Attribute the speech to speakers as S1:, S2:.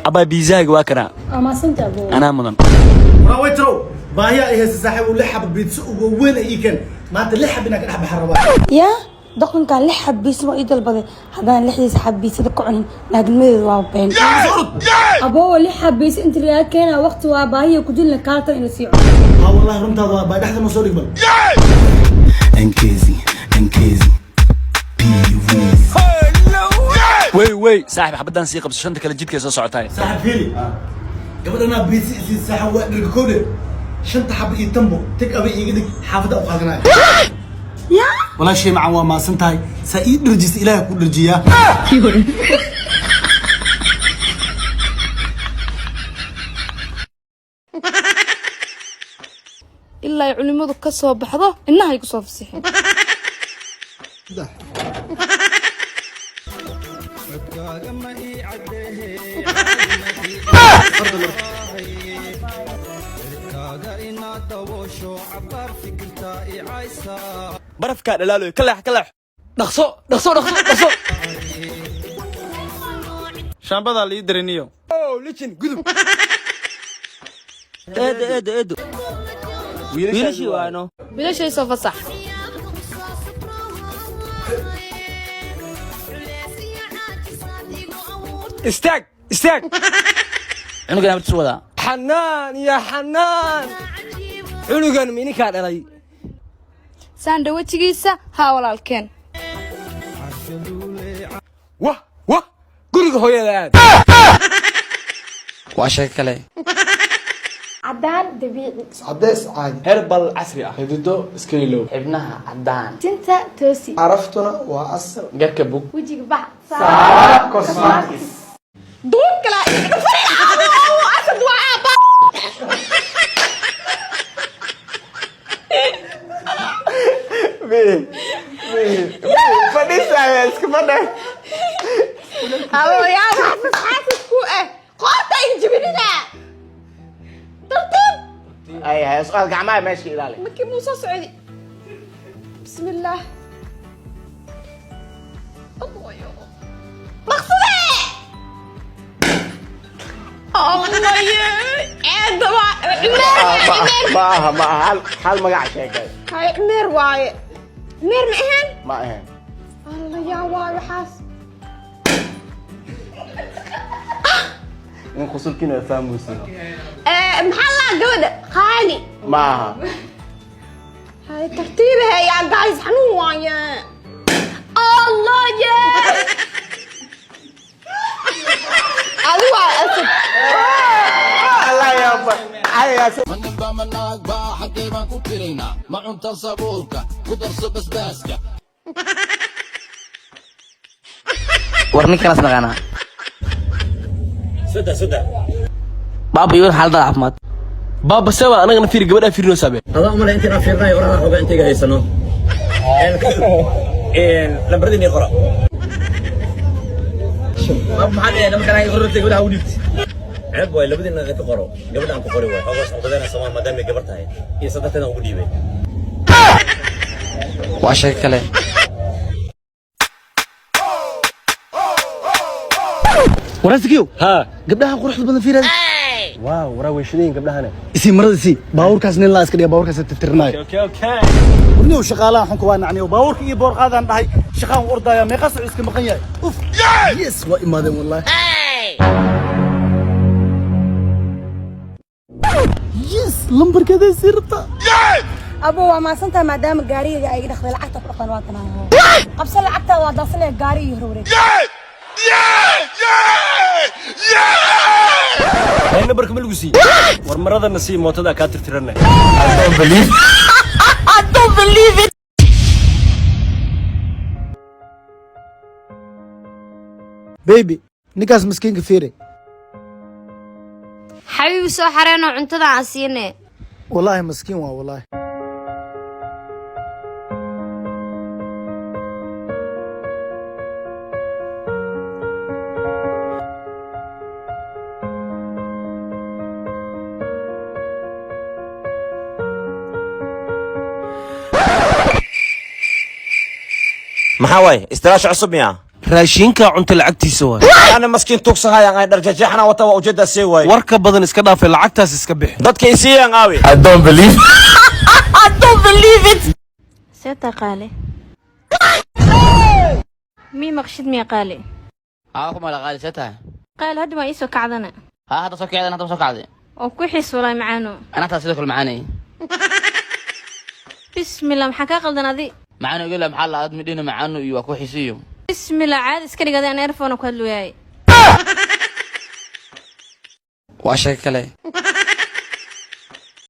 S1: Abaa, biizahaaga waa kanaa.
S2: Waa maasanta, abo.
S1: Anaa mudan.
S3: Waraa waytarow, baahiya ay haysa saaxiib. Lix xab pizza ugu weyn ay ii keen. Maanta lix xab inaan ka dhex baxa rabaa.
S4: Yaa doqonkan, lix xab pizza ma ii dalbaday? Haddaan lixdiisa xab pizzada ku cunin, naagnimadeedu waa been.
S2: Aboowa, lix xab pizza inta laga keenaa waqti waa baahiya ku dilna kaaltan in la sii cuno.
S3: Ha, wallahi runtaada waa baa. Dhexda noo soo dhig bal.
S5: Nkezi, Nkezi, P Wiz.
S1: Wey wey, saaxib, xabadaan sii qabso, shanta kale jidkay soo socotaay.
S3: Saaxiib, fiiri gabadhanaa pizza isii. Saaxiib, waa dhirga kowde. Shanta xab iyo tambo take away iiga dhig, xaafadda u qaadanaya. Walaashay macaan, waa maasan tahay. Saa ii dharjisa, Ilaahay ku dharjiyaa.
S6: Ilaa ay culimmadu ka soo baxdo, innahay ku soo fasixeen.
S1: Barafkaa dhalaaloy, ka leex, ka leex, dhaqso, dhaqso, dhaqso, dhaqso.
S7: Shaambadaa la ii diriniyo.
S1: Lijin gudub. Eedo, eedo, eedo, wiilashii waano.
S6: Wiilashay soo fasax.
S8: Istaag, istaag.
S1: Cunugan abartiis wadaa.
S8: Xanaan iyo xanaan, cunugan mininkaa dhalay?
S6: Saandha wejigiisa haa, walaalkeen.
S8: Wah wah, guriga hooyada aad.
S1: Waa sheeko kale.
S9: Cadaan dabiici.
S10: Cadeys caadi.
S8: Herbal casri ah.
S7: Xidido iska ilow.
S1: Xibnaha caddaan.
S9: Tinta toosi.
S10: Caraftuna waa asal.
S1: Garka bug.
S9: Wejiga bax.
S10: Cosmetics.
S6: Duub kala asad waa aabba.
S10: Fadhiisaya, iska fadhe.
S6: Abo, yaa xasis xasis ku ah, qoorta ay jibinina, tartiib.
S10: Ay hay, su'aal, gacmaha meesha ilaali.
S6: Markii muu soo socdi, bismillaah. Dhaqsade. Allaye, ceeda waa Cumeer.
S10: Ma aha, ma aha. Hal magac sheegay.
S6: Hay, Cumeer waaye. Cumeer ma ahayn?
S10: Ma ahayn.
S6: Alla, yaa waaye waxaas?
S10: In qusulkiina waa fahmaysin.
S6: Maxaa laa gabadha qaali?
S10: Ma aha.
S6: Hay, tartiibahe yaa guys, xanuun waaye. Allah ye, adi waa asad.
S10: Allah yaaba ayaas.
S11: Manaba manaagba, xaggee baan ku tiraynaa? Ma cunta sabuulka ku darso basbaaska.
S12: War ninkanas naqaanaa.
S1: Suda, suda.
S12: Baaba iyo xaaladda caafimaad.
S8: Baaba sewa, anagana fiiri, gabadhaa fiirinoo saabe.
S1: Adaa umale intaan fiirnayo oraha xoogaa intayga haysano. Lambaradii qora. Baaba, maxaa dhahaya nimankan ay qorortay gabadha u dhiibtay? Ceeb waay, labadiina ka qoro, gabadhaan ku qori waay xoogaa socdadena Soomaal, maadaama ay gabar tahay iyo sadarteeda ugu dhiibay.
S12: Waa sheeko kale.
S3: Warasikiyo.
S8: Ha.
S3: Gabdhaha quruxda badan fiirada.
S8: Waaw, waraa weyshadeyn gabdhahane.
S3: Isii marada, isii baabuurkaas. Nin laa iska dhiga baabuurkaas tirtirnaayo.
S8: Okay.
S3: Warniyow, shaqaalaha xunka waa nacniyo. Baabuurka iyo boorqaadaan dhahay, shaqaan u ordaya. Meeqa soco iska maqan yahay? Uf, yes, waa imaadeen wallahi. Yes, lambarkeeday sii rabtaa.
S4: Abo, waa maasantahay maadaama gaarigayga ay iga dhaqday. Lacagta ku dhaqdan waa tanaa. Qabso lacagta, waa daadsanaya gaari iyo horwareeg.
S8: Hay, nambarka ma lagu siiyey? War maradana sii, mootada kaa tirtiranay.
S6: I don't believe it.
S3: Baby, ninkaas miskiinka fiiri.
S6: Xabiibi, soo xareenoo cuntada aan siine.
S3: Wallaahi miskiin waa, wallaahi.
S1: Maxaa waaye istiraasha cusub miya?
S8: Raashinka cunta lacagtiisa waay.
S1: Ana maskiin tugsahayaan ay dharjajeexna wata, waa ujeedaa, see waay.
S8: Warka badan iska dhaafay, lacagtaas iska bixi.
S1: Dadka isiiyaan aawi.
S5: I don't believe.
S6: I don't believe it.
S9: Seeta qaale, mii maqshid miya qaale?
S12: Aa, kuma la qaali, see tahay?
S9: Qaale, hadda waa iisoo kacdana.
S12: Haa, hadda soo kacday, hadda soo kacday.
S9: Oo ku xiis walaay macaano.
S12: Anaa taa sidoo kale macaanay.
S9: Bismillah, maxaa kaa qaldan adi?
S12: Macaano igala maxaa la aad midhina macaano iyo waa ku xiisiyo.
S9: Bismillah, caadi iska dhigada, aan earphone ku hadlooyaay.
S12: Waa sheeko kale.